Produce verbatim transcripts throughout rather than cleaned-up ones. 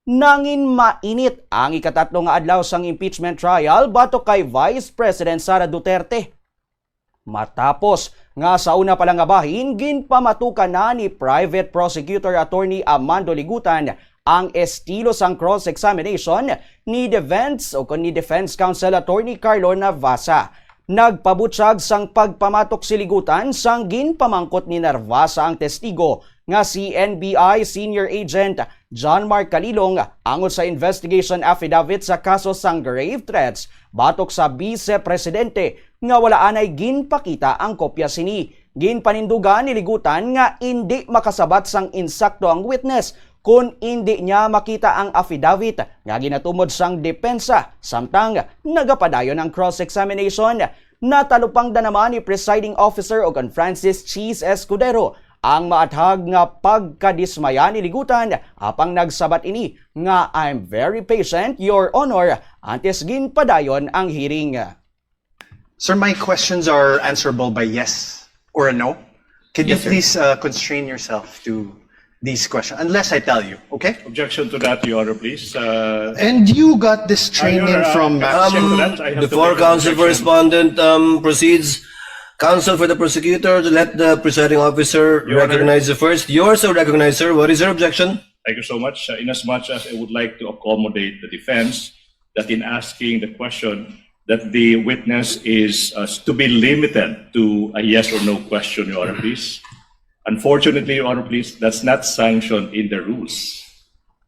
Nangin mainit ang ikatatlo nga adlaw sang impeachment trial batok kay Vice President Sara Duterte. Matapos nga sa una pa lang nga bahin, ginpamatukan na ni Private Prosecutor Attorney Amando Ligutan ang estilo sang cross-examination ni defense o kon ni defense counsel Attorney Carlo Navasa. Nagpabutyag sang pagpamatok si Ligutan sang ginpamangkot ni Navasa ang testigo nga si N B I Senior Agent John Mark Kalilong angod sa investigation affidavit sa kaso sang grave threats batok sa Vice Presidente nga wala anay ginpakita ang kopya sini. Ginpanindugan ni Ligutan nga indi makasabat sang insakto ang witness kon indi niya makita ang affidavit nga ginatumod sang depensa samtang nagapadayon ang cross-examination. Natalupangdan naman ni Presiding Officer o kon Francis Cheese Escudero ang maathag nga pagkadismaya ni Ligutan, apang nagsabat ini nga, "I'm very patient, Your Honor," antes ginpadayon ang hearing. Sir, my questions are answerable by yes or a no. Can you Yes, sir. please uh, constrain yourself to these questions, unless I tell you, okay? Objection to that, Your Honor, please. Uh, And you got this Your training Honor, uh, from I Max. object to that. I have to Before make an counsel for objection. respondent um, proceeds, counsel for the prosecutor, to let the presiding officer Your Honor. Recognize the first. You're so recognized, sir. What is your objection? Thank you so much. Uh, in as much as I would like to accommodate the defense, that in asking the question, that the witness is uh, to be limited to a yes or no question, Your Honor, please. Unfortunately, Your Honor, please, that's not sanctioned in the rules.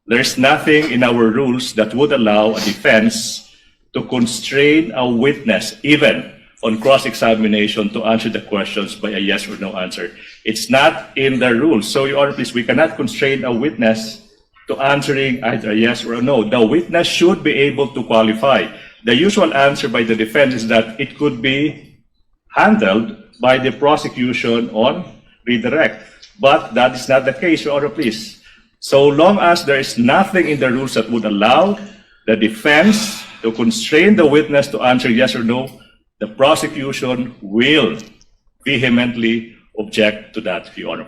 There's nothing in our rules that would allow a defense to constrain a witness, even on cross-examination, to answer the questions by a yes or no answer. It's not in the rules. So, Your Honor, please, we cannot constrain a witness to answering either a yes or a no. The witness should be able to qualify. The usual answer by the defense is that it could be handled by the prosecution on redirect. But that is not the case, Your Honor, please. So long as there is nothing in the rules that would allow the defense to constrain the witness to answer yes or no, the prosecution will vehemently object to that, Your Honor.